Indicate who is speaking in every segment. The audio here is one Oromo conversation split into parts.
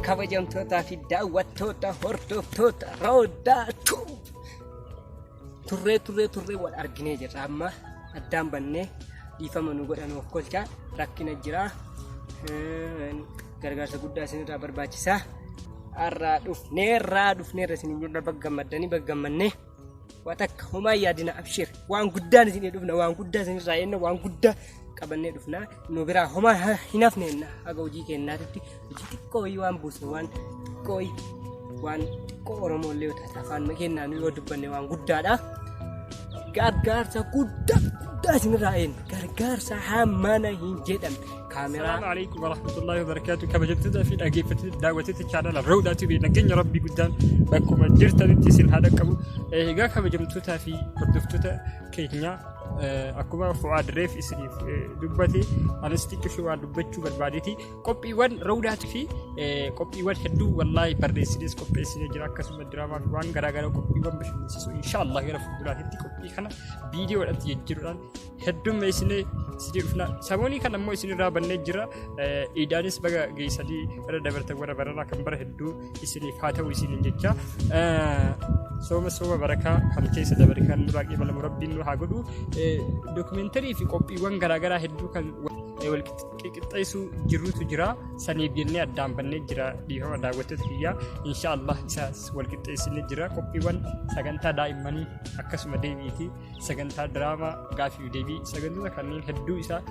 Speaker 1: Kabajamtootaa fi daawwattoota hordoftoota Roodaa Tube. Turree turree turree wal arginee jirra amma addaan bannee dhiifama nu godhan of kolchaa rakkina jira. Gargaarsa guddaa isinirraa barbaachisaa. Har'aa dhufneerraa dhufneerra isin jenna bagga gammaddanii bagga gammannee. Waa takka homaa hin yaadina abshir waan guddaan isin dhufna waan guddaa isinirraa eenna waan guddaa qabannee dhufna nu biraa homaa hin hafne enna haga hojii keenyaatitti hojii xiqqoo wayii waan buusne waan xiqqoo wayii waan xiqqoo Oromoo illee yoo taate afaan keenyaan yoo dubbanne waan guddaadha. Gargaarsa guddaa guddaa isinirraa eenna gargaarsa hammana hin jedhamne kaameraa.
Speaker 2: Assalamu alaikum warahmatullahi wabarakatuh. Kabajamtoota fi dhaggeeffattoota daawwattoota chaanala Rawdaa TV nageenya Rabbii guddaan bakkuma jirtanitti isin haa dhaqqabu. Egaa kabajamtootaa fi hordoftoota keenya akkuma Fu'aad Reef isiniif dubbate anis xiqqishuu waan dubbachuu barbaadeeti. Qophiiwwan Rawdaa fi qophiiwwan hedduu wallaahi barreessinees qopheessinee jira akkasuma diraamaa fi waan garaagaraa qophiiwwan bashannansiisoo inshaallah gara fuulduraatti qophii kana viidiyoodhaatti jijjiiruudhaan heddummeessinee isinii dhufna. Samoonii kana immoo isinirraa bannee jira. Iidaanis baga geessanii irra dabartan warra baranaa kan bara hedduu isiniif haa ta'u isiniin jecha. Sooma sooma barakaa kan keessa dabare kan nurraa qeebalamu rabbiin nu haa godhu. Dookumentarii fi qophiiwwan garaagaraa hedduu kan wal qixxeessuu jirutu jira. Saniif jennee addaan bannee jira dhiifama daawwattoota kiyyaa. Inshaallah isaas wal qixxeessinee jira. Qophiiwwan sagantaa daa'immanii akkasuma deebiiti. Sagantaa diraamaa gaafii fi deebii sagantoota kanneen hedduu isaa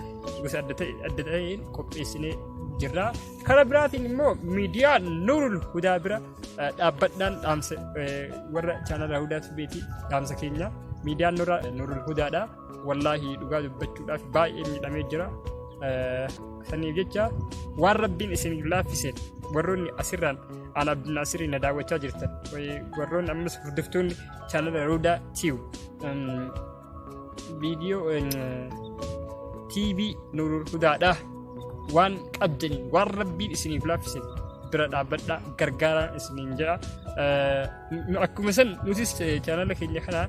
Speaker 2: gosa adda ta'e adda ta'een qopheessinee jirra. Karaa biraatiin immoo miidiyaa Nuurul Hudaa bira dhaabbadhaan dhaamsa warra chaanala Hudaa Tubeetii dhaamsa keenya miidiyaan Nuurul Hudaadha. Wallaahi dhugaa dubbachuudhaaf baay'ee miidhamee jira. Saniif jecha waan rabbiin isin laaffise warroonni asirraan aan Abdulnaasirii na daawwachaa jirtan warroonni ammas hordoftoonni chaanala Roda Tube viidiyoo TV Nurul Hudaadha waan qabdaniin waan rabbiin isiniif laaffise bira dhaabbadhaa gargaaraa isiniin jedha. Akkuma san nutis chaanala keenya kana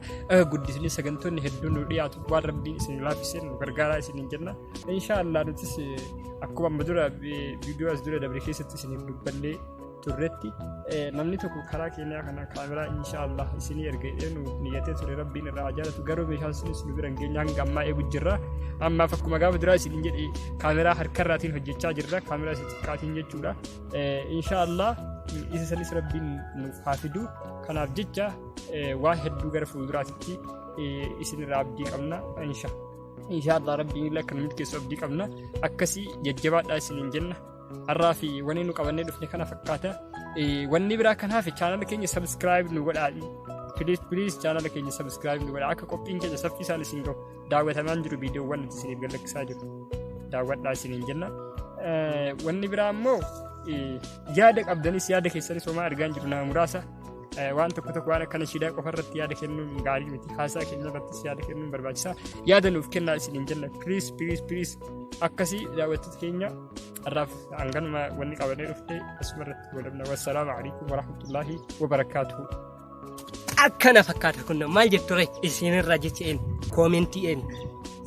Speaker 2: guddisnee sagantoonni hedduun nu dhiyaatu waan rabbiin isiniif laaffise nu gargaaraa isiniin jenna. Inshaallah nutis akkuma amma dura viidiyoo as dura dabre keessatti isiniif dubbannee turretti namni tokko karaa keenyaa kana kaameraa inshaallah isinii erga jedhee nu niyyatee ture rabbiin irraa haa jaalatu garuu meeshaan sunis nu bira hin geenye hanga ammaa eegu jirra ammaaf akkuma gaafa duraa isiniin jedhe kaameraa harkarraatiin hojjechaa jirra kaameraa isa xiqqaatiin jechuudha inshaallah isa sanis rabbiin nuuf haa fidu kanaaf jecha waa hedduu gara fuulduraatitti isinirraa abdii qabna inshaallah rabbiin illee akka nu milkeessu abdii qabna akkasii jajjabaadhaa isiniin jenna. Har'aa fi wanni nu qabannee dhufne kana fakkaata. Wanni biraa kan hafe chaanala keenya subscribe nu godhaa. Please please chaanala keenya subscribe nu godhaa. Akka qophiin keenya saffisaan isin gahu daawwatamaan jiru viidiyoowwan nuti isiniif gadlakkisaa jiru. Daawwadhaa isiniin jenna. Wanni biraa immoo yaada qabdanis yaada keessanis homaa argaa hin jiru nama muraasa. Waan tokko tokko waan akka nashiidaa qofa irratti yaada kennuun gaarii miti. Haasaa keenya irrattis yaada kennuun barbaachisaa. Yaada nuuf kennaa isiniin jenna. Please please please akkasii daawwattoota keenya har'aaf hanganuma wanni qabannee dhufte asuma irratti goolabna. Wassalaamu alaikum warahmatullaahi wabarakaatuhu.
Speaker 1: Akkana fakkaata kun maal jettu ree isinirraa jecha een koomentii een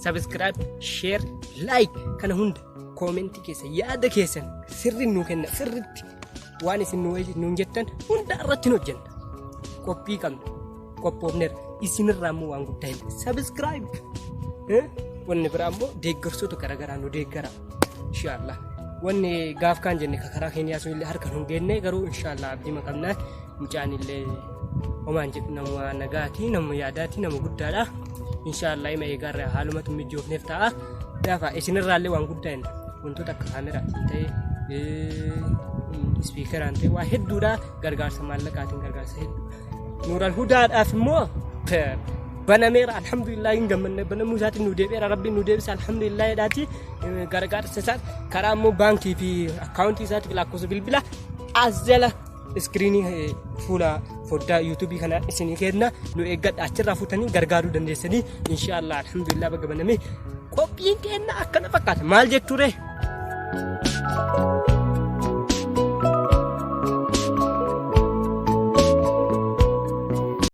Speaker 1: sabiskiraayib sheer laayik kana hunda koomentii keessa yaada keessan sirri nuu kenna sirritti waan isin nuun jettan hunda irratti hin hojjenna. Qophii qabna. Qophoofneerra. Isinirraa immoo waan guddaa hin sabiskiraayib. Wanni biraa immoo deeggarsoota garaagaraa nu deeggara. Inshaallah. Wanni gaaf kaan jenne ka karaa keeniyaa sun illee harka nu geenne garuu inshaallah abdii qabnaa mucaan illee homaan jedhu nama nagaati nama yaadaati nama guddaadha. Inshaallah ima eegaarra haalumatu mijoofneef ta'a. Gaafa isinirraallee waan guddaa hin wantoota akka kaameraatiin ta'e ispiikeraan ta'e waa hedduudha gargaarsa maallaqaatiin gargaarsa hedduu. Nuural Hudaadhaaf immoo banameera alhamdulillah hin gammanne banamuu isaatiin nu deebi'eera rabbiin nu deebise alhamdulillah jedhaati gargaarsa isaa karaa immoo baankii fi akkaawuntii isaatiif lakkoofsa bilbila as jala iskiriinii fuula foddaa yuutuubii kana isinii kenna nu eeggadha achirraa fuutanii gargaaruu dandeessanii inshaallah alhamdulillah baga baname qophiin kenna akkana fakkaata maal jetture.